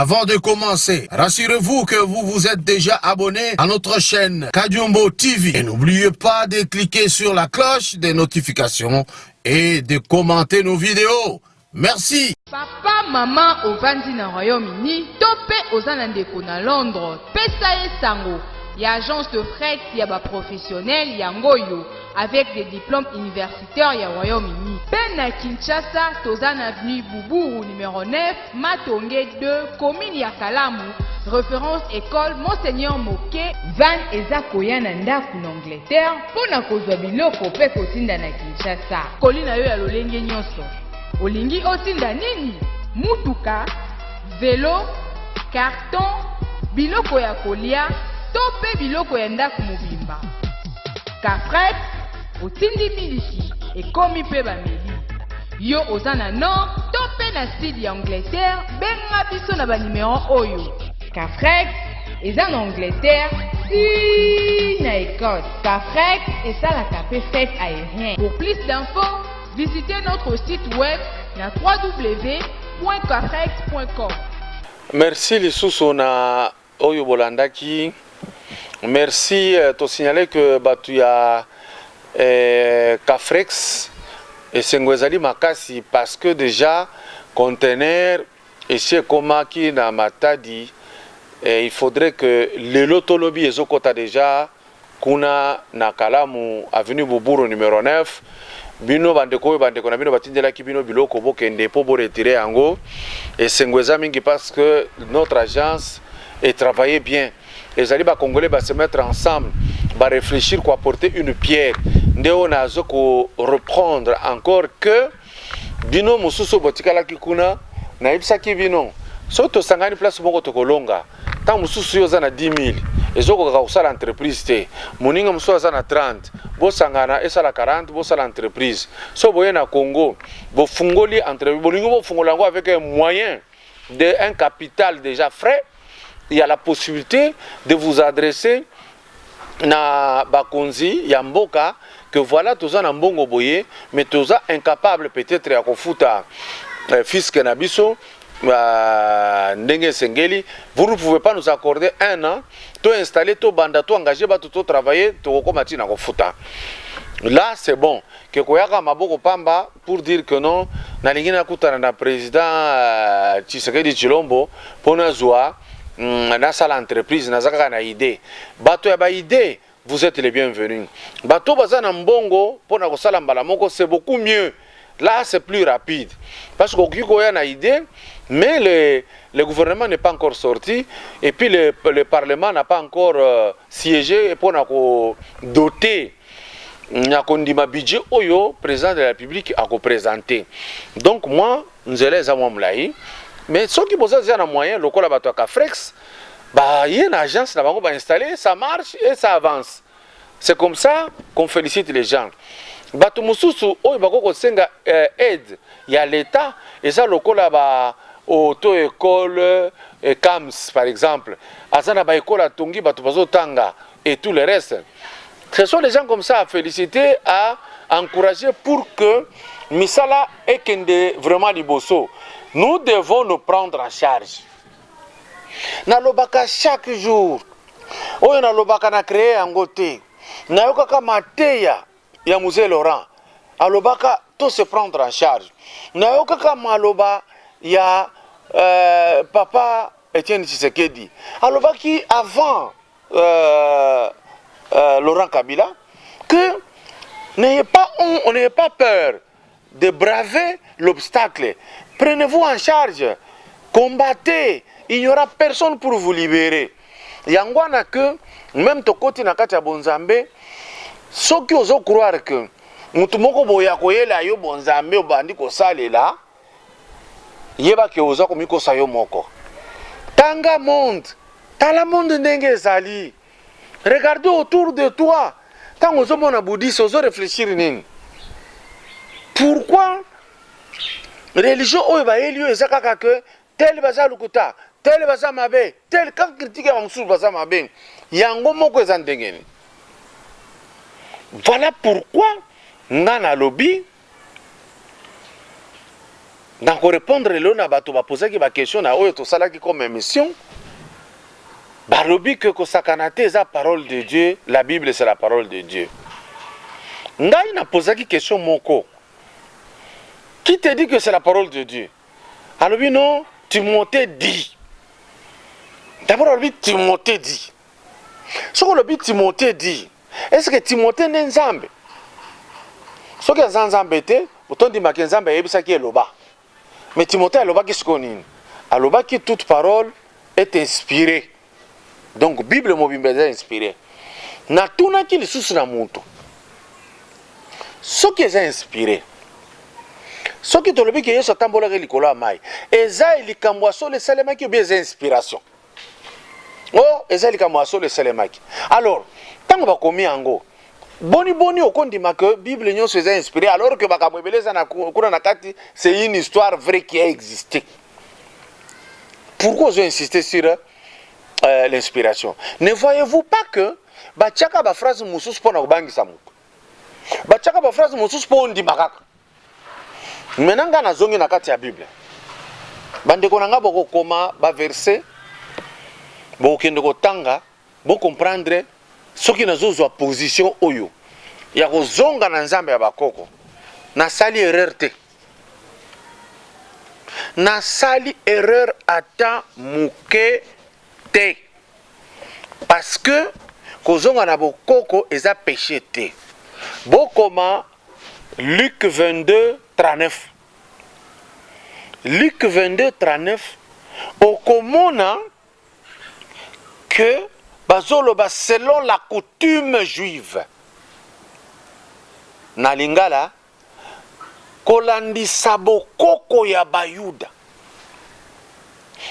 Avant de commencer, rassurez-vous que vous vous êtes déjà abonné à notre chaîne Kadiombo TV. Et n'oubliez pas de cliquer sur la cloche des notifications et de commenter nos vidéos. Merci. Papa, mama ovandi na Royaume-Uni to mpe oza na ndeko na Londres, pesa ye sango ya agence de fret ya ba professionnels yango oyo avec des diplômes universitaires ya Royaume-Uni. Mpe na Kinshasa toza na avenue Buburu numero 9, Matonge 2, commune ya Kalamu, reference école Monseigneur Moke. Van eza koya na ndako na Angleterre mpo na kozwa biloko mpe kotinda na Kinshasa. Koli na yo ya lolenge nyonso. Olingi otinda nini? Mutuka, velo, carton, biloko ya kolia to mpe biloko ya ndako mobimba. Cafret, otindi miliki, ekomi mpe bameli. Yo oza na nord to mpe na sud ya Angleterre, benga biso na ba numero oyo. Cafret eza na Angleterre ti na Ecosse. Cafret esalaka mpe fret aérien. Pour plus d'infos, visitez notre site web na www.cafrex.com. Merci lisusu na oyo bolandaki. Merci euh, to signaler que batu ya eh, Cafrex esengo ezali makasi parce que déjà conteneur esi ekomaki na Matadi eh, il faudrait que lelo tolobi ezokota déjà Kuna na Kalamu, avenue Buburu numero 9, bino bandeko oyo bandeko na bino batindelaki bino biloko bokende po bo retirer yango. Esengo eza mingi parce que notre agence e travailler bien. Ezali ba Congolais ba se mettre ensemble, ba reflechir ko apporter une pierre. Nde oyo nazo ko reprendre encore que bino mosusu botikalaki kuna, nayebisaki bino soki tosangani place moko tokolonga. Tango mosusu yo oza na 10000 ezokokaka kosala entreprise te, moninga mosusu aza na 30, bosangana esala 40 bosala entreprise. Soki boye na Congo bofungoli entreprise, bolingi bofungola yango avec un moyen de un capital déjà frais, il y a la possibilité de vous adresser na bakonzi ya mboka que voilà toza na mbongo boye mais toza incapable peut-être ya kofuta euh, fisc na biso euh, ndenge esengeli. Vous ne pouvez pas nous accorder un an to installer, to banda, to engager bato, to travailler, tokokoma ntina kofuta. Là c'est bon ke koyaka maboko pamba pour dire que non, nalingi nakutana na président euh, Tshisekedi Tshilombo mpo nazwa nasala entreprise, naza kaka na idée. Bato ya ba idée, vous êtes les bienvenus. Bato baza na mbongo mpo na kosala mbala moko, c'est beaucoup mieux. Là c'est plus rapide parce que okoki koya na idée, mais le gouvernement n'est pas encore sorti et puis le parlement n'a pas encore siégé mpo na kodoter na kondima budget oyo président de la République akoprésente. Donc moi nzela eza mwa molai, mais soki boza deja na moyen lokola bato ya Cafrex baye na agence na bango bainstalle, ça marche et ça avance. C'est comme ça qu'on félicite les gens. Bato mosusu oyo bakoki kosenga aide ya l'État eza lokola ba auto école eh, CAMS par exemple, aza na baekole atongi, bato bazotanga et tout le reste. Ce sont des gens comme ça à féliciter, à encourager pour que misala ekende vraiment liboso. Nous devons nous prendre en charge. Nalobaka chaque jour oyo, nalobaka na créer yango te, nayokaka mateya ya Mzee Laurent, alobaka to se prendre en charge. Nayokaka maloba ya papa Etienne Tshisekedi, alobaki avant Laurent Kabila que n'ayez pas on n'ayez pas peur de braver l'obstacle. Prenez-vous en charge, combattez, il n'y aura personne pour vous libérer. Yango wana que même tokoti na kati ya bonzambe, soki ozo croire que mutu moko boye akoyela yo bonzambe obandi kosalela, yeba ke oza komikosa yo moko. Tanga monde, tala monde ndenge ezali, regardez autour de toi. Ntango ozomona bouddhiste, ozo réfléchir nini? Pourquoi religion oyo bayeli yo eza kaka ke tel baza lokuta, tel baza mabe, tel kaka critique ya bamosusu baza mabe? Yango moko eza ndenge nini? Voilà pourquoi nga nalobi. Nakorépondre lelo na bato bapozaki baquestion na oyo tosalaki comme émission. Balobi ke kosakana te eza parole de Dieu, la Bible, c'est la parole de Dieu. Ngai napozaki question moko: qui te dit que c'est la parole de Dieu? Alobi non, Timothée dit. D'abord alobi Timothée dit. Soki olobi Timothée dit, est ce que Timothée nde Nzambe? Soki aza Nzambe te, otondimaki Nzambe ayebisaki eloba. Mais Timothée alobaki sikoyo nini? Alobaki toute parole est inspirée, donc Bible mobimba eza inspiré. Natunaki lisusu na moto: soki eza inspiré, soki tolobi ke Yesu atambolaki likolo ya mai, eza likambo ya solo esalemaki obi eza inspiration? O eza likambo ya solo esalemaki. Alors ntango bakomi yango, boni boni okondima ke Bible nyonso eza inspiré, alors que makambo ebele eza kuna na kati, c'est une histoire vraie qui a existé? Pourquoi ozo insister sur l'inspiration? Ne voyez-vous pas que batiaka baphrase mosusu mpo na kobangisa moto, batiaka baphrase mosusu mpo ondima kaka? Maintenant ngai nazongi na kati ya Bible. Bandeko na ngai, bokokoma baverset, bokokende kotanga, bocomprendre soki nazozwa position oyo ya kozonga na Nzambe ya bakoko, nasali erreur te, nasali erreur ata moke te, parce que kozonga na bokoko eza péché te. Bokoma Luc 22 39, Luc 22 39, okomona que bazoloba selon la coutume juive. Na lingala, kolandisa bokoko ya Bayuda.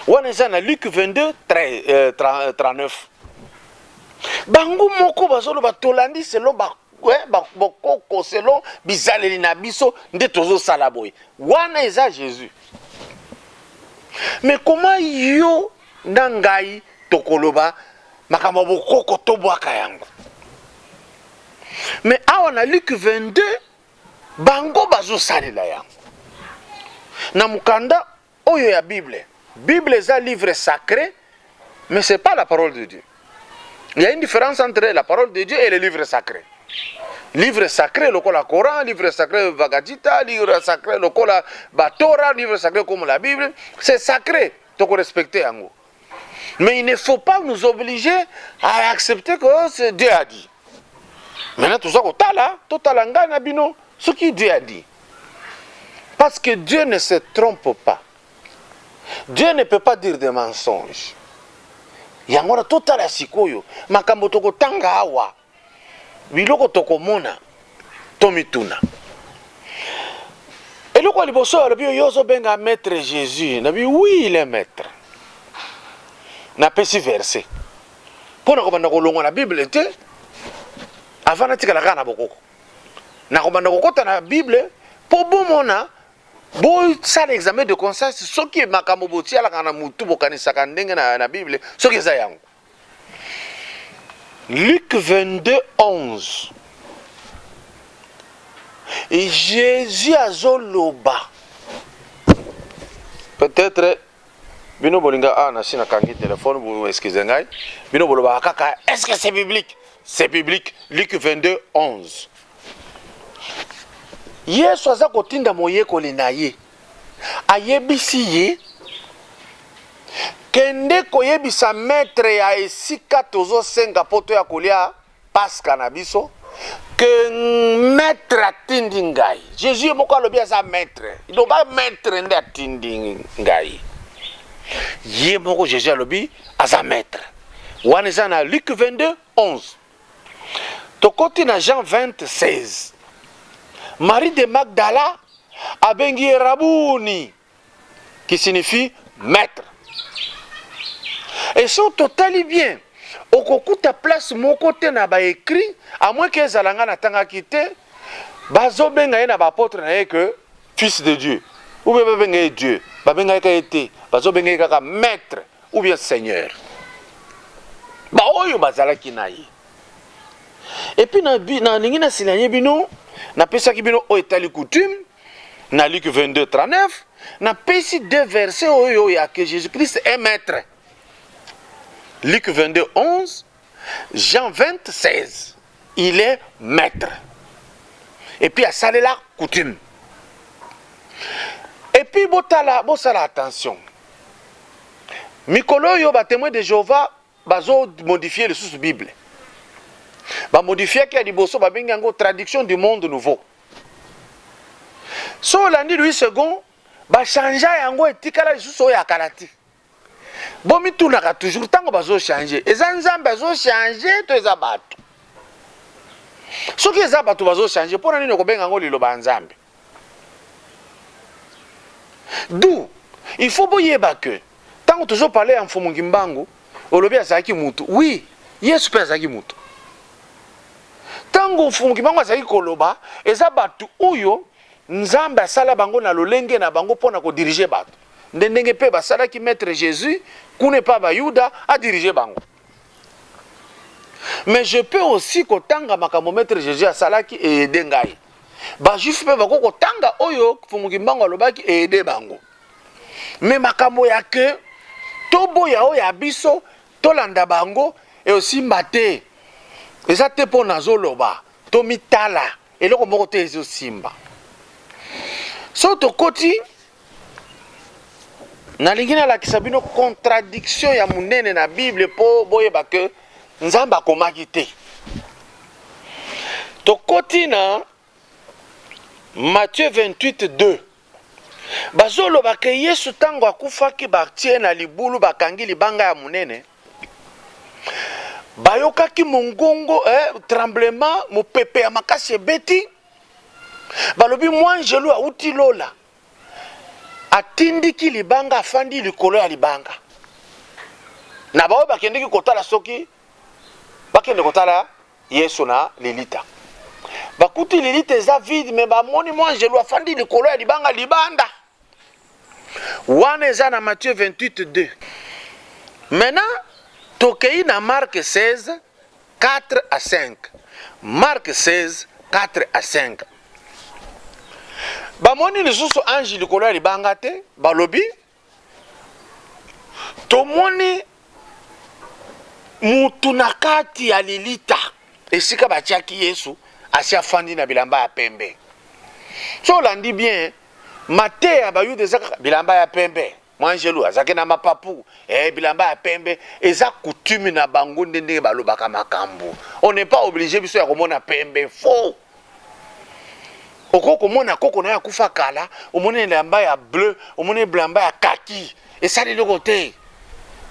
Wana eza na Luc 22 39. Bango moko bazoloba tolandi selon bokoko, selon bizaleli na biso nde tozosala boye. Wana eza Jésus. Mais comment yo na ngai tokoloba makambo ya bokoko tobwaka yango? Mais awa na Luc 22, bango bazosalela yango na mokanda oyo ya Bible. Bible eza livre sacré, mais c'est pas la parole de Dieu. Il y a une différence entre la parole de Dieu et le livre sacré. Livre sacré lokola Coran, livre sacré Bhagavad Gita, livre sacré lokola baTorah, livre sacré comme la Bible, c'est sacré, tokorespecte yango. Mais il ne faut pas nous obliger à accepter que Dieu a dit. Maintenant toza kotala, totala ngai na bino soki Dieu a dit, parce que Dieu ne se trompe pas, Dieu ne peut pas dire des mensonges. Yango wana totala sikoyo makambo tokotanga awa, biloko tokomona, tomituna. Eloko ya liboso alobi: yo ozobenga maître Jésus? Nabi oui, il est maître. Napesi verset mpo na kobanda kolongwa na Bible te. Avant natikala kaka na bokoko, nakobanda kokɔta na Bible mpo bomona, bosala examen de conscience soki makambo botialaka na mutu, bokanisaka ndenge na Bible, soki eza yango. Luc 22 11, Jésus azoloba. Peut-être bino bolinga awa na si nakangi telefone, boexcuse ngai. Bino bolobaka kaka: est ce que c'est biblique? C'est biblique. Luc 22 11, Yesu aza kotinda moyekoli na ye, ayebisi ye: kende koyebisa maître ya esika tozosenga mpo toya kolia Paska na biso ke maître atindi ngai. Jésus ye moko alobi aza maître. Loba maître nde atindi ngai. Ye moko Jésus alobi aza maître. Wana eza na Luc 22 11. Tokoti na Jean 20 16. Marie de Magdala abengi ye Rabuni, qui signifie maître. Et so totali bien, okokuta place moko te na baécrit, à moins ke ezala nga natangaki te, bazobenga ye na baapôtre na ye que fils de Dieu ou bien babenga ye Dieu. Babengaka ye te, bazobenga ye kaka maître ou bien seigneur, baoyo bazalaki na ye. Et puis nalingi nasila ye bino, napesaki bino oyo etali coutume na Luc 22 39. Napesi deux versets oyo ya que Jésus-Christ est maître. Luc 22, 11, Jean 20, 16. Il est maître. Et puis asalela coutume. Et puis botala, bosala attention. Mikolo oyo ba témoins de Jéhovah bazo modifier lisusu Bible. Ba modifiaki ya liboso, babengi yango Traduction du monde nouveau. So olandi Louis Segond, bachangea yango, etikala lisusu oyo ya kala te. Bomitunaka toujours, ntango bazochanger, eza Nzambe azochanger to eza bato? Soki eza bato bazochanger, mpo na nini okobenga yango liloba ya Nzambe? D'où il faut boyeba ke ntango tozoparler ya Mfumu Kimbangu, olobi azalaki mutu. Oui, Yesu mpe azalaki mutu. Ntango Mfumu Kimbangu azalaki koloba, eza bato oyo Nzambe asala bango na lolenge na bango mpo na kodiriger bato, nde ndenge mpe basalaki maître Jésus kuna epa Bayuda, adiriger bango. Mais je peux aussi kotanga makambo maître Jésus asalaki, eaider ngai. Bajuif mpe bako kotanga oyo Mfumu Kimbangu alobaki, eaider bango. Mais makambo ya ke toboya oyo ya biso, tolanda bango, eosimba te. Eza te mpo nazoloba tomitala eloko moko te, ezosimba. So tokoti, nalingi nalakisa bino contradiction ya monene na Bible mpo boyeba ke Nzambe akomaki te. Tokoti na Matthieu 28 2. Bazoloba ke Yesu, ntango akufaki, batie na libulu, bakangi libanga ya monene. Bayokaki mongongo, tremblement, mopepe ya makasi ebeti. Balobi mwanjelu awuti lola, atindiki libanga, afandi likolo ya libanga. Na baoyo bakendeki kotala, soki bakende kotala Yesu na lilita, bakuti lilita eza vide, mais bamoni mwanjelu afandi likolo ya libanga libanda wana. Eza na Matthieu 28 2. Maintenant tokei na Marc 16 4 à 5. Marc 16 4 à 5, bamoni lisusu ange likolo ya libanga te. Balobi tomoni mutu na kati ya lilita esika batiaki Yesu, asi afandi na bilamba ya pembe. So olandi bien mateya ya Bayuda, eza kaka bilamba ya pembe. Mwanjelu azalaki na mapapu, bilamba ya pembe eza coutume na bango, nde ndenge balobaka makambo. On n'est pas obligé biso ya komona pembe. Faux. Okoki komona koko na yo akufa kala, omoni elamba ya bleu, omoni bilamba ya kaki, esali eloko te.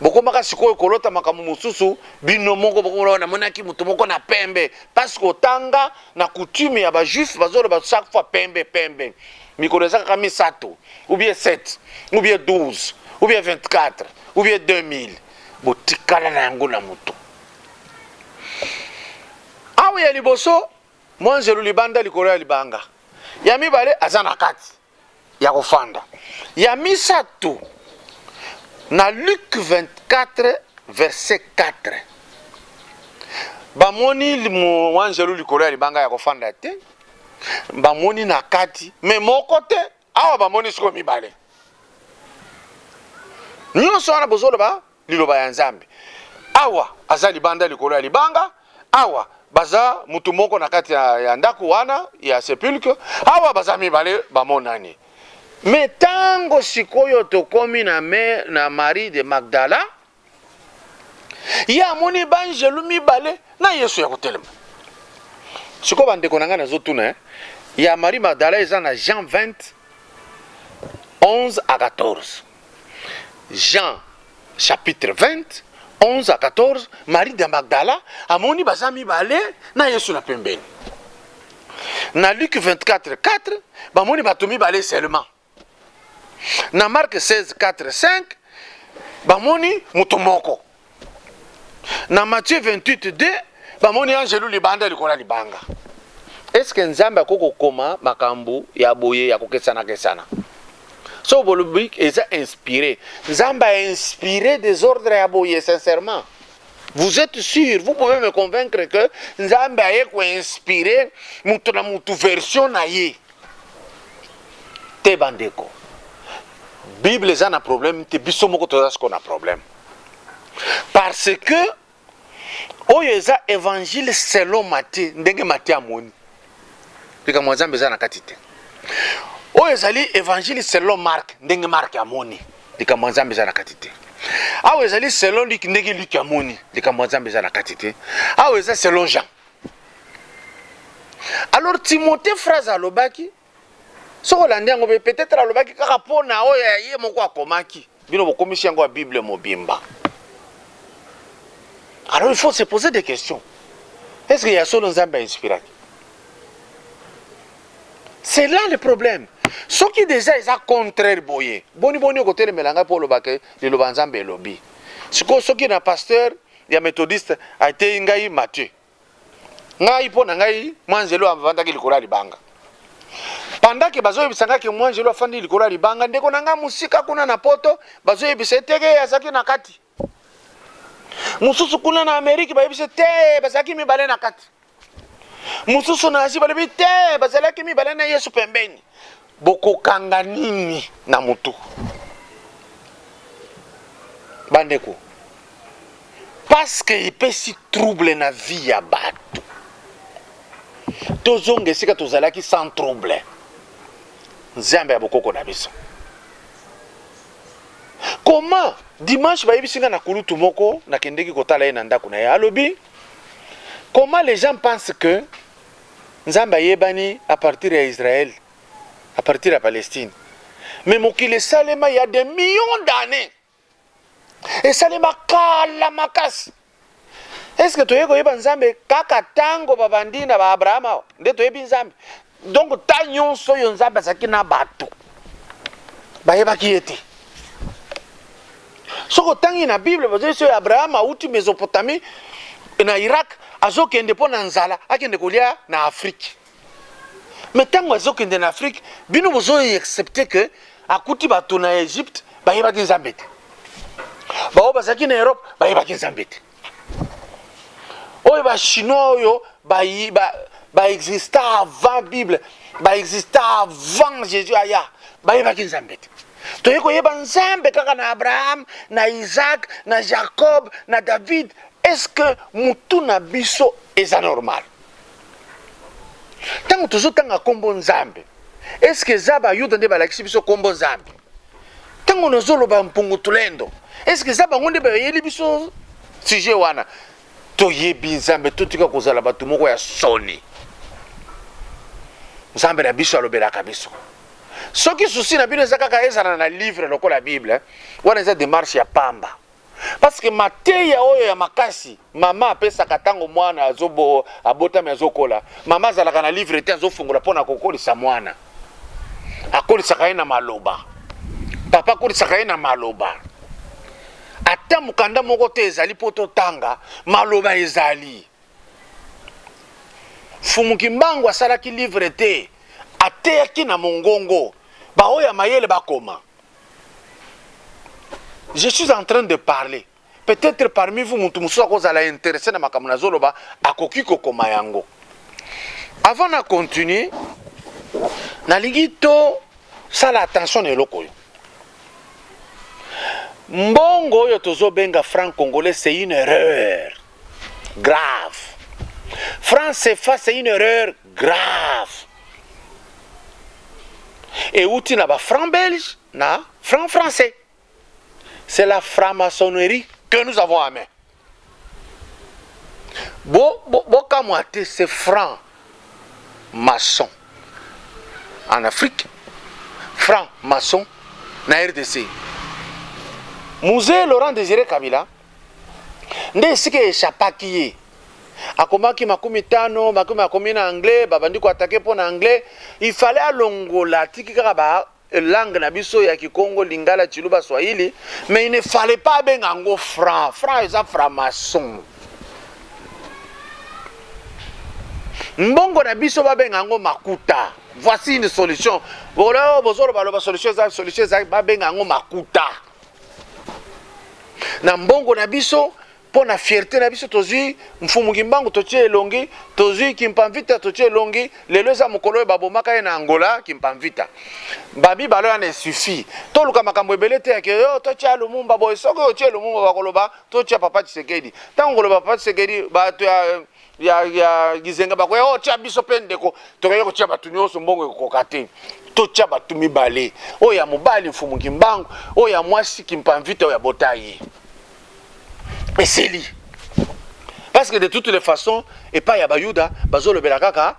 Bokomaka sikoyo kolota makambo mosusu bino moko. Bokomona namonaki moto moko na pembe, parce que otanga na coutume ya Bajuif, bazoloba chaque fois pembe pembe. Mikolo eza kaka misato, ou bien 7, ou bien 12, ou bien 24, ou bien 2000. Botikala na yango na moto. Awa ya liboso, mwanzelu libanda likolo ya libanga. Ya mibale, aza na kati ya kofanda. Ya misato, na Luc 24 verset 4, bamoni mwanzelu likolo ya libanga ya kofanda te, bamoni na kati mais moko te. Awa bamoni sikoyo mibale. Nyonso wana bozoloba liloba ya Nzambe. Awa aza libanda likolo ya libanga, awa baza mutu moko na kati ya ndako wana ya sépulcre, awa baza mibale bamonani. Mais ntango sikoyo tokomi na Marie de Magdala, ye amoni banjelu mibale na Yesu ya kotelema. Sikoyo bandeko na ngai, nazotuna, ya Marie Magdala eza na Jean 20 11 à 14. Jean chapitre 20 11 à 14, Marie de Magdala amoni baza mibale na Yesu na pembeni. Na Luc 24 4, bamoni bato mibale seulement. Na Marc 16 4 5, bamoni moto moko. Na Matthieu 28 2, bamoni angelu libanda likolo ya libanga. Est-ce Nzambe akoki kokoma makambo ya boye ya kokesana-kesana? So bolobi eza inspiré, Nzambe ainspiré désordre ya boye? Sincèrement, vous êtes sûr, vous pouvez me convaincre que Nzambe aye koinspirer moto na motu version na ye te? Bandeko, Bible eza na problème te, biso moko toza sikoyo na problème. Parce que oyo eza évangile selon Matthieu, ndenge Matthieu amoni. Likambo ya Nzambe eza na kati te. Oyo ezali évangile selon Marc, ndenge Marc amoni. Likambo ya Nzambe eza na kati te. Awa ezali selon Luc, ndenge Luc amoni. Likambo ya Nzambe eza na kati te. Awa eza selon Jean. Alors Timothée phrase alobaki soki olandi yango mpe peut-être alobaki kaka mpo na oyo ya ye moko akomaki, bino bokomisi yango ya Bible mobimba. Alors il faut se poser des questions. Est-ce que ya solo Nzambe ainspiraki? C'est là le problème. Soki déjà eza contraire boye, boni boni okotelemela ngai mpo olobaka liloba Nzambe elobi. Sikoyo soki na pasteur ya méthodiste ateyi ngai Matthieu, ngai mpo na ngai mwanzelu avandaki likolo ya libanga, pendant ke bazoyebisa ngai ke mwanzelu afandi likolo ya libanga, ndeko na ngai mosika kuna na poto bazoyebisa eteke azalaki na kati, mosusu kuna na Amerike bayebisa te bazalaki mibale na kati, mosusu na Asie balobi te bazalaki mibale na Yesu pembeni. Bokokanga nini na motu, bandeko? Parce que epesi trouble na vie ya bato. Tozonga esika tozalaki sans trouble, Nzambe ya bokoko na biso. Comment dimanche bayebisi nga na kulutu moko, nakendeki kotala ye na ndako na ye, alobi comment les gens pensent que Nzambe ayebani à partir ya Israël, à partir ya Palestine, mais mokili esalema ya des millions d'années, esalema kala makasi. Est ce que toyei koyeba Nzambe kaka ntango babandi na ba-Abraham awa nde toyebi Nzambe? Donc ta nyonso oyo Nzambe azalaki na bato bayebaki ye te. Soki otangi na Bible, bazali soki Abraham auti Mésopotamie na Irak, azokende mpo na nzala, akende kolia na Afrique. Mais ntango azokende na Afrique, bino bozoyi accepte que akuti bato na Egypte bayebaki Nzambe te, baoyo bazalaki na Europe bayebaki Nzambe te, oyo bachinois oyo baexista ba avant Bible, baexista avant Jésus aya, bayebaki Nzambe te. Toyei koyeba Nzambe kaka na Abraham, na Isaac, na Jacob, na David. Est ce que mutu na biso eza normal ntango tozotanga nkombo Nzambe? Est ce que eza Bayuda nde balakisi biso nkombo Nzambe? Ntango nazoloba mpungu tulendo, est ce que eza bango nde bayeli biso sujet wana? Toyebi Nzambe, totika kozala bato moko ya soni. Nzambe na biso alobelaka biso. Soki susi na bino eza kaka ezala na livre lokola Bible, wana eza démarche ya pamba, parce que mateya oyo ya makasi mama apesaka ntango mwana azobo abotami, azokola, mama azalaka na livre te azofungola mpo na kokolisa mwana. Akolisaka ye na maloba, papa akolisaka ye na maloba. Ata mokanda moko te ezali mpo totanga, maloba ezali. Fumu Kimbangu asalaki livre te, ateyaki na mongongo, baoyo ya mayele bakoma. Je suis en train de parler, peut-être parmi vous mutu mosusu akozala intéressé na makambo nazoloba, akoki kokoma yango. Avant na continuer, nalingi tosala attention na eloko oyo. Mbongo oyo tozobenga franc congolais, c'est une erreur grave. Franc CFA, c'est une erreur grave. Euti na bafranc belge na franc français. C'est la franc-maçonnerie que nous avons à main. Bokamwa te, c'est franc maçon en Afrique, franc maçon na RDC. Mzee Laurent Désiré Kabila nde esika échappaki ye, akomaki 50 makumi, akomi na anglais, babandi koattaquer mpo na anglais. Il fallait alongola, atiki kaka ba langue na biso ya Kikongo, Lingala, Tshiluba, Swahili, mais il ne fallait pas abenga yango franc. Franc eza franc-maçon. Mbongo na biso babenga yango makuta. Voici une solution. Oyo bozoloba loba, solution eza, solution eza, babenga yango makuta na mbongo na biso. Mpo na fierté na biso, tozwi Mfumu Kimbangu, totie elongi, tozwi Kimpamvita, totie elongi. Lelo eza mokolo oyo babomaka ye na Angola, Kimpamvita. Bamibale wana esuffit. Toluka makambo ebele te yake yo totia Lumumba boye. Soki otie Lumumba, bakoloba totia Papa Tshisekedi. Ntango koloba Papa Tshisekedi, bato ya Gizenga bakoya oyo tia biso mpe ndeko. Tokoki kotia bato nyonso, mbongo ekokoka te. Totia bato mibale, oyo ya mobali Mfumu Kimbangu, oyo ya mwasi Kimpamvita, oyo ya bota ye. Esili, parce que de toutes les façons, epai ya Bayuda bazolobela kaka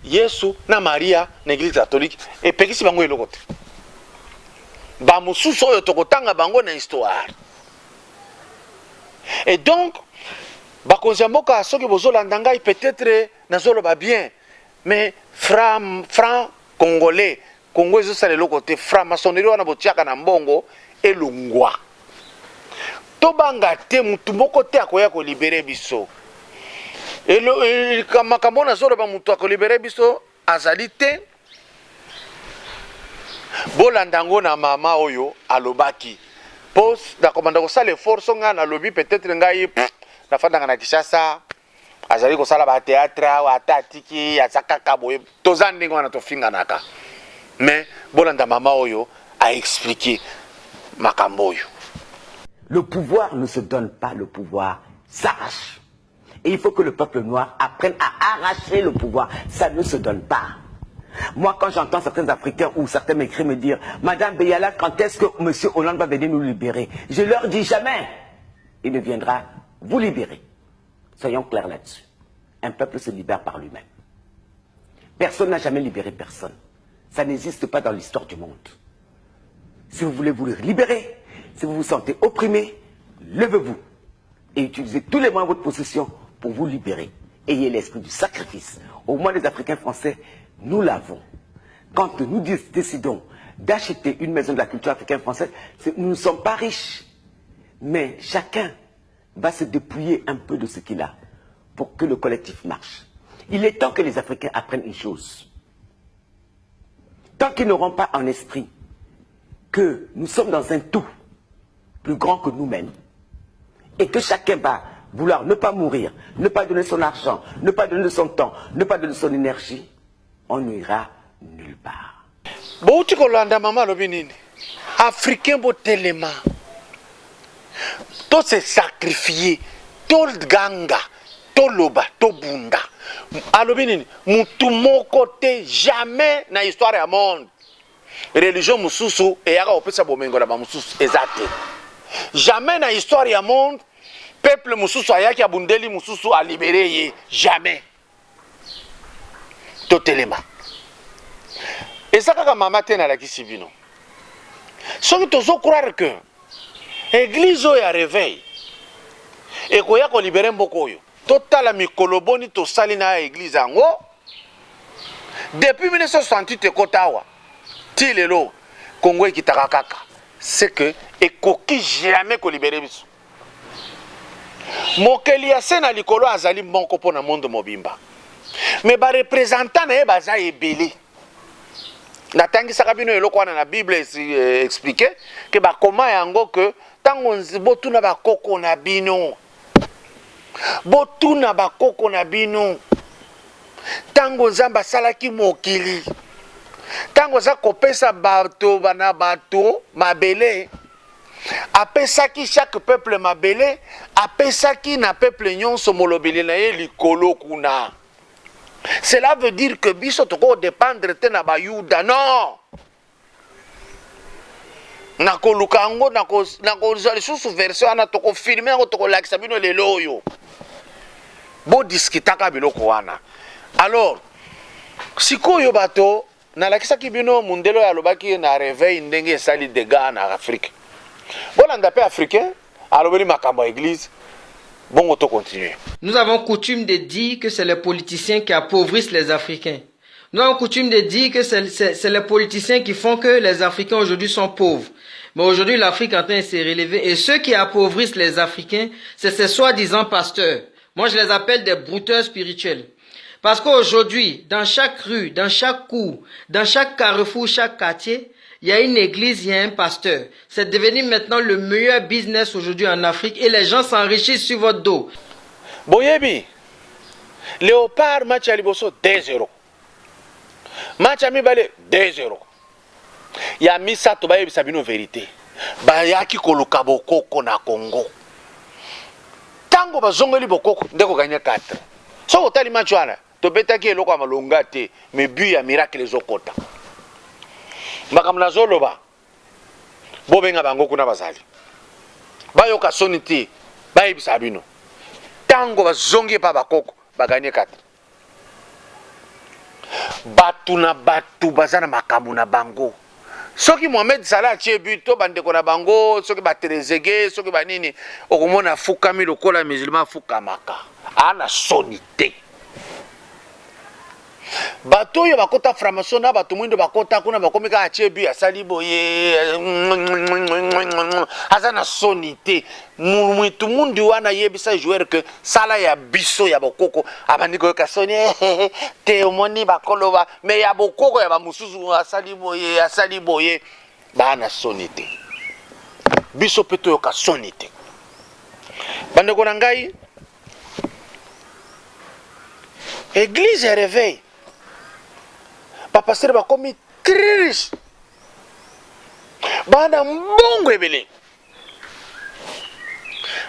Yesu na Maria. Na Église catholique epekisi bango eloko te. Bamosusu oyo tokotanga bango na histoire. Et donc, bakonzi ya mboka, soki bozolanda ngai, peut-être nazoloba bien, mais franc congolais, Congo ezosala eloko te. Franc-maçonnerie wana botiaka na mbongo, elongwa. Tobanga te, mutu moko te akoya kolibérer biso. Makambo nazoloba, mutu akolibérer biso azali te. Bolanda yango na mama oyo alobaki, mpo nakomanda kosala effort. So ngai nalobi, peut-être ngai nafandaka na Kinshasa, azali kosala bathéâtre awa, ata atiki, aza kaka boye, toza ndenge wana, tofinganaka. Mais bolanda mama oyo aexpliquer makambo oyo. Le pouvoir ne se donne pas, le pouvoir s'arrache. Et il faut que le peuple noir apprenne à arracher le pouvoir. Ça ne se donne pas. Moi, quand j'entends certains Africains ou certains m'écrivent me dire: «Madame Beyala, quand est-ce que M. Hollande va venir nous libérer?» Je leur dis: jamais il ne viendra vous libérer. Soyons clairs là-dessus. Un peuple se libère par lui-même. Personne n'a jamais libéré personne. Ça n'existe pas dans l'histoire du monde. Si vous voulez vous libérer, si vous vous sentez opprimé, levez-vous et utilisez tous les moyens de votre possession pour vous libérer. Ayez l'esprit du sacrifice. Au moins les Africains français, nous l'avons. Quand nous décidons d'acheter une maison de la culture africaine française, nous ne sommes pas riches. Mais chacun va se dépouiller un peu de ce qu'il a pour que le collectif marche. Il est temps que les Africains apprennent une chose. Tant qu'ils n'auront pas en esprit que nous sommes dans un tout plus grand que nous-mêmes et que chacun va vouloir ne pas mourir, ne pas donner son argent, ne pas donner son temps, ne pas donner son énergie, on n'ira nulle part. Bouti kolanda mama alobi nini? Africain, botelema, tose sacrifier, toganga, toloba, tobunda. Alobi nini? Mutu moko te, jamais na histoire ya monde, religion mosusu eyaka kopesa bomengo na bamosusu, eza te. Jamais na histoire ya monde, peuple mosusu ayaki, abundeli mosusu, alibérer ye, jamais. Totelema. Eza kaka mama te nalakisi bino. Soki tozocroire que église oyo ya réveil ekoya kolibérer mboka oyo, totala mikolo boni tosali na ya église yango depuis 1968 ekota awa ti lelo, Kongo ekitaka kaka. C'est que ekoki jamais kolibérer biso. Mokeli ya se na likolo azali moko mpo na monde mobimba, mais bareprésentants na ye baza ebele. Natangisaka bino eloko wana na Bible, explique ke bakoma yango ke ntango botuna bakoko na bino, botuna bakoko na bino, ntango Nzambe asalaki mokili, ntango aza kopesa bato na bato mabele, apesaki chaque peuple mabele, apesaki na peuple nyonso molobeli na ye likolo kuna. Cela veut dire que biso tokodépendre te na Bayuda, non. Nakoluka yango, nakozwa lisusu version wana, tokofilmer yango, tokolakisa bino lelo oyo. Bodiscutaka biloko wana. Alors sikoyo, bato nalakisaki bino mundele oyo alobaki na réveil ndenge esali dégâts na Afrique. Bolanda mpe Africain alobeli makambo ya église, bongo tocontinue. Nous avons coutume de dire que c'est les politiciens qui appauvrissent les Africains. Nous avons coutume de dire que c'est les politiciens qui font que les Africains aujourd'hui sont pauvres. Mais aujourd'hui, l'Afrique est en train de se relever. Et ceux qui appauvrissent les Africains, c'est ces soi-disant pasteurs. Moi, je les appelle des brouteurs spirituels. Parce qu'aujourd'hui, dans chaque rue, dans chaque cour, dans chaque carrefour, chaque quartier, Il y a une église, il y a un pasteur. C'est devenu maintenant le meilleur business aujourd'hui en Afrique et les gens s'enrichissent sur votre dos. Boyebi, Léopard match ya liboso 2-0. Match ya mibale 2-0. Ya misato bayebisa bino verite. Bayaki koluka bokoko na Congo. Tango bazongeli bokoko nde koganye 4. Soki otali match wana tobetaki eloko ya malonga te, mais but ya miracle ezokota. Makambo nazoloba bobenga bango kuna bazali bayoka soni te, bayebisa bino tango bazongi epa bakoko baganye 4. Bato na bato baza na makambo na bango. Soki Mohamed Salah atie but to bandeko na bango, soki ba Trezeguet, soki ba nini, okomona afukami lokola musulman afukamaka. Aa na soni te. Bato oyo bakota franc-maçon na bato mwindo bakota kuna bakomi kaka atie but asali boye aza na soni te. Mutu mundi wana yebisa joueur que sala ya biso ya bokoko abandi koyoka soni te omoni bakoloba me ya bokoko ya bamosusu asali boye asali boye baa na soni te. Biso mpe toyoka soni te. Bandeko na ngai, église ya réveil bapasteur bakomi très riche, bana mbongo ebele.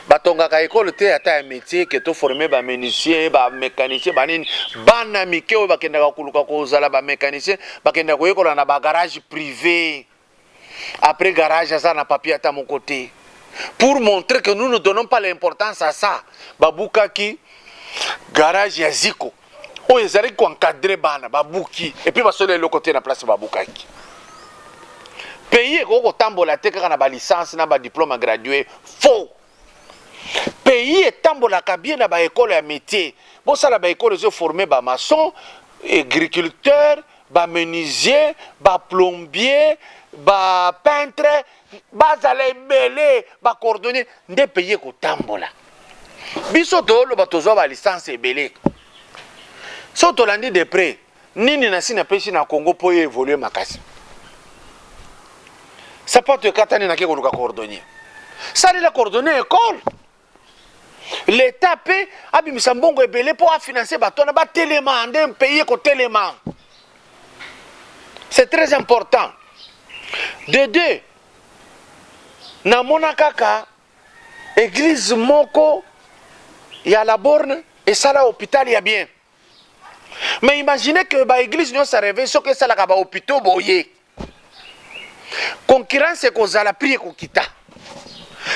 Batongaka ekole te ata ya métier ke to former ba menuisier, ba mécanicien, ba nini. Bana mike oyo bakendaka koluka kozala ba mécanicien bakendaka koyekola na ba garage privé. Après garage aza na papier ata moko te. Pour montrer que nous ne donnons pas l'importance à ça, babukaki garage ya Ziko oyo ezalaki koencadre bana, babuki et puis basoli eloko te na place babukaki. Pays ekoki kotambola te kaka na ba licence na ba diplôme gradué, faux. Pays etambolaka bien na ba école ya métier. Bosala ba école ezo former ba maçon, agriculteur, ba menuisier, ba plombier, ba peintre, bazala ebele, ba cordonnier, nde pays ekotambola. Biso toloba tozwa ba licence ebele. So tolandi de près, nini na si napesi na Congo po évoluer makasi. Sapato ekatani nake koluka cordonnier. Salela cordonnier école. L'État pe abimisa mbongo ebele po afinancer bato wana batelema, nde pays ekotelema. C'est très important. De deux, namona kaka église moko ya la borne esala hôpital ya bien. Mais imaginez que ba église nyonso réveil soki esalaka ba hôpitaux boye. Concurrence ekozala, prix ekokita.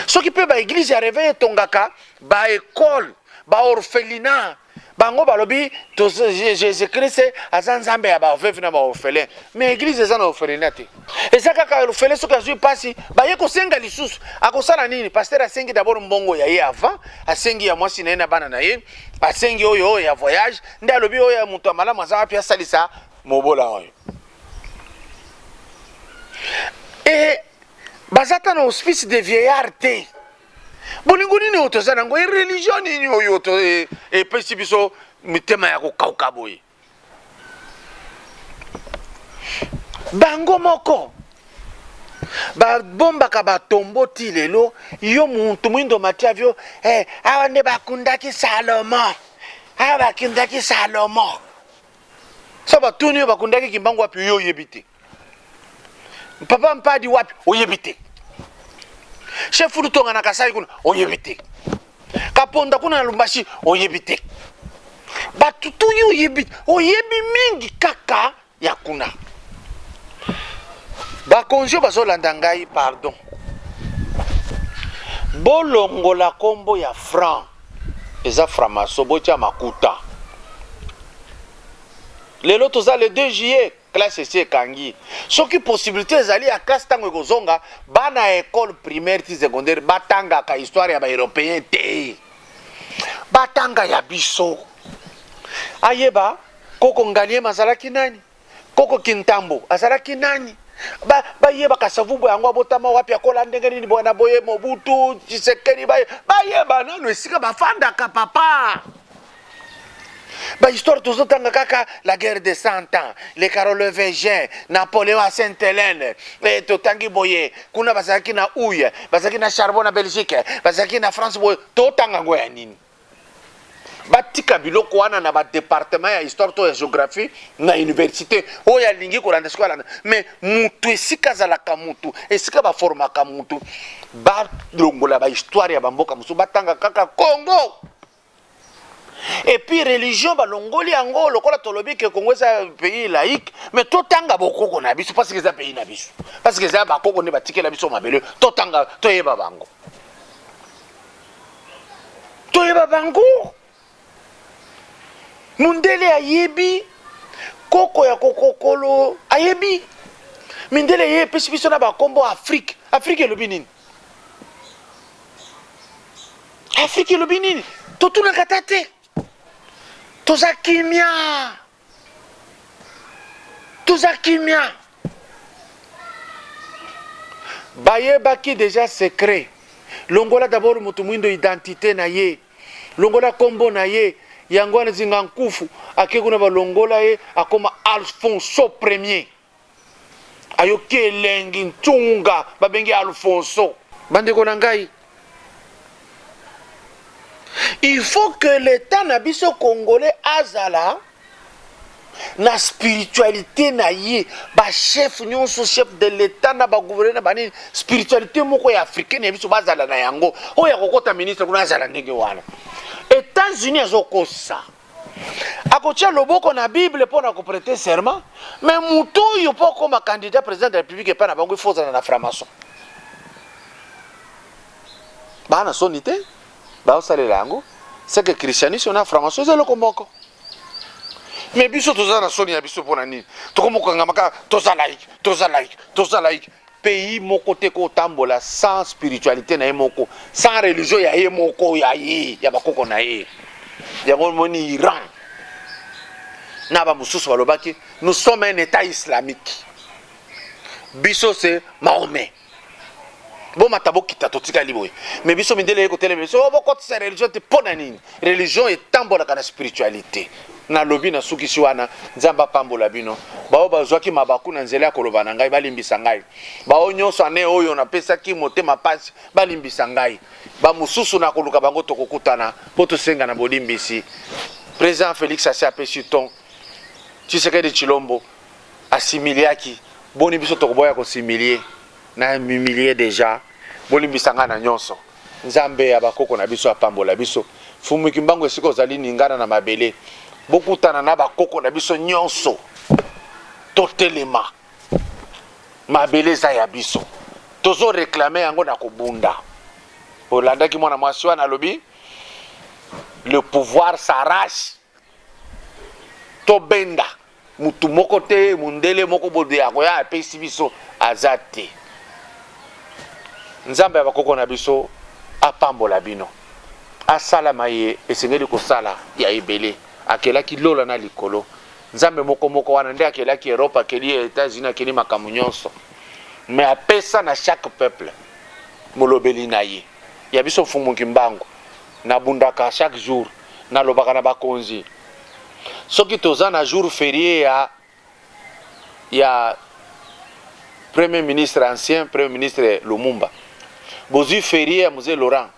Soki pe ba église ya réveil etongaka ba école, ba orphelinat, bango balobi Jésus-Christ aza nzambe ya ba veuve na ba orphelin. Mais église eza na orphelinat te. Eza kaka orphelin soki azwi pasi, baye kosenga lisusu. Akosala nini? Pasteur asengi d'abord mbongo ya ye avant, asengi ya mwasi na ye na bana na ye, asengi oyo oyo ya voyage, nde alobi oyo ya moto ya malamu aza wapi asalisa mobola oyo. Et baza ta na hospice de vieillard te. Bolingo nini oyo toza nango? E religion nini oyo to epesi biso mitema ya kokauka boye? Bango moko babombaka batombo ti lelo. Yo muntu mwindo mati avio, awa nde bakundaki Salomon, awa bakundaki Salomon. So batuni yo bakundaki Kimbangu wapi, yo oyebi te. Papa Mpadi wapi, oyebi te. Chef Lutonga na Kasai kuna, oyebi te. Kaponda kuna na Lubumbashi, oyebi te. Batu tu yo oyebi, oyebi mingi kaka ya kuna. Bakonzi oyo bazolanda ngai, pardon, bolongola kombo ya franc, eza franc-maçon, botia makuta. Lelo toza le 2 juillet, classe esi ekangi. Soki possibilité ezali ya classe ntango ekozonga, bana ya école primaire ti secondaire batangaka histoire ya ba européen te, batanga ya biso. Ayeba koko Ngaliema azalaki nani, koko Kintambo azalaki nani, bayeba Kasavubu yango abotama wapi, akola ndenge nini, boye na boye, Mobutu, Tshisekedi, bayeba nanu esika bafandaka papa. Ba histoire tozotanga kaka la guerre de 100 ans, les Carolingiens, Napoléon à Sainte-Hélène, eh, totangi boye, kuna bazalaki na houille, bazalaki na charbon na Belgique, bazalaki na France boye, totanga ngo ya nini? Batika biloko wana na ba département ya histoire to ya géographie na université. Oyo alingi kolanda sikoyo alanda, mais mutu esika azalaka, mutu esika baformaka mutu, balongola bahistoire ya bamboka mosusu, batanga kaka Congo. Et puis religion balongoli yango. Lokola tolobi ke Congo eza pays laïque, mais totanga bokoko na biso, parce que eza pays na biso, parce que eza bakoko nde batikela biso mabele. Totanga, toyeba bango, toyeba bango. Mundele ayebi koko ya kokokolo, ayebi mindele. Ye epesi biso na bakombo Afrique. Afrique elobi nini? Afrique elobi nini? Totunaka ta te. Toza kimia, toza kimia. Bayebaki déjà secret. Longola d'abord moto mwindo identité na ye, longola nkombo na ye. Yango wana Zinga Nkufu ake kuna, balongola ye, akoma Alfonso Premier. Ayoki elengi ntunga, babengi Alfonso. Bandeko na ngai, il faut que l'état na biso congolais azala na spiritualité na ye. Bachef nyonso, chef de l'état na bagouverneur na banini, spiritualité moko ya africaine ya biso bazala na yango. Oyo akokota ministre kuna azala ndenge wana. États-Unis azokosa, akotia loboko na Bible mpo na koprêter serment, mais motu oyo mpo akóma candidat président de la République epai na bango, il faut ozala na franc-maçon. Baa na soni te, baosalela yango. C'est que christianisme na franc-maçon eza eloko moko. Mais biso toza na soni ya biso. Mpo na nini tokomokangama kaka toza laïque, toza laïque, toza laïque? Pays moko te kotambola sans spiritualité na ye moko, sans religion ya ye moko, ya ye, ya bakoko na ye. Yango moni Iran na bamosusu balobaki: "Nous sommes un état islamique, biso c'est Mahomet." Bomata, bokita, totikali boye. Mais biso mindele ye kotelema biso: "Oh, bokotisa religion te." Mpo na nini? Religion etambolaka na spiritualité. Nalobi, nasukisi wana. Nzambe apambola bino. Bao bazwaki mabaku na nzela ya koloba na ngai, balimbisa ngai. Bao nyonso ane oyo napesaki motema pasi, balimbisa ngai. Bamosusu na koluka bango, tokokutana mpo tosenga na bolimbisi. Président Félix asi apesi ton. Tshisekedi Tshilombo asimiliaki boni, biso tokoboya kosimilie na humilie déjà. Bolimbisa ngai na nyonso. Nzambe ya bakoko na biso apambola biso. Fumuki mbango, esika ozali, ningana na mabele, bokutana na bakoko na biso nyonso. Totelema, mabele eza ya biso, tozoréclamer yango na kobunda. Olandaki mwana mwasi wana alobi: "Le pouvoir s'arrache." Tobenda mutu moko te, mundele moko boye akoya apesi biso aza te. Nzambe ya bakoko na biso apambola bino, asalama ye esengeli kosala ya ebele. Akelaki lola na likolo, Nzambe moko moko wana nde akelaki Europe, akeli États-Unis, akeli makambo nyonso, mais apesa na chaque peuple molobeli na ye. Ya biso Mfumuki Mbangu, nabundaka chaque jour, nalobaka na bakonzi: soki toza na jour férié ya premier ministre, ancien premier ministre Lumumba, bozwi férié ya Mzee Laurent,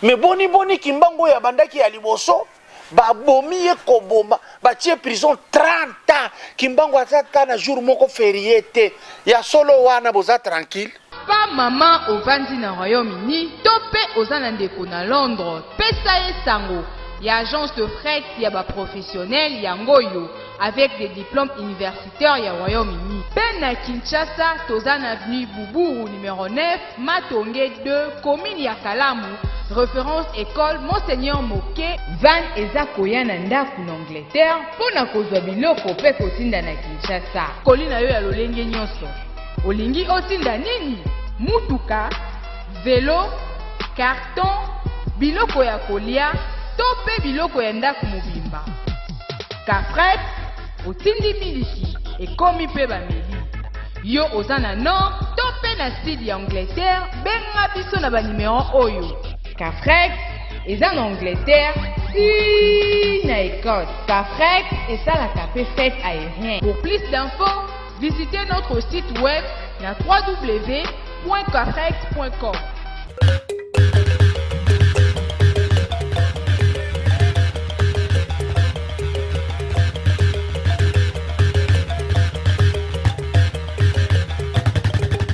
mais boni boni Kimbangu oyo abandaki ya liboso, babomi ye koboma, batie prison 30 ans? Kimbangu aza ta na jour moko férié te. Ya solo wana boza tranquille. Pa mama ovandi na Royaume-Uni to mpe oza na ndeko na Londres, pesa ye sango ya agence de fret ya baprofessionnel yango oyo avec des diplômes universitaires ya Royaume-Uni. Mpe na Kinshasa, toza na avenue Buburu numéro 9, Matonge 2, commune ya Kalamu, référence école Monseigneur Moke. Van eza koya na ndako na Angleterre mpo na kozwa biloko mpe kotinda na Kinshasa. Koli na yo ya lolenge nyonso, olingi otinda nini? Mutuka, velo, carton, biloko ya kolia to mpe biloko ya ndako mobimba, Cafret otindi miliki, ekomi mpe bameli. Yo oza na nord to mpe na sud ya Angleterre, benga biso na banimero oyo. Cafret eza na Angleterre ti na na Écosse. Cafrex esalaka mpe fret aérien. Pour plus d'infos, visitez notre site web na www.cafrex.com.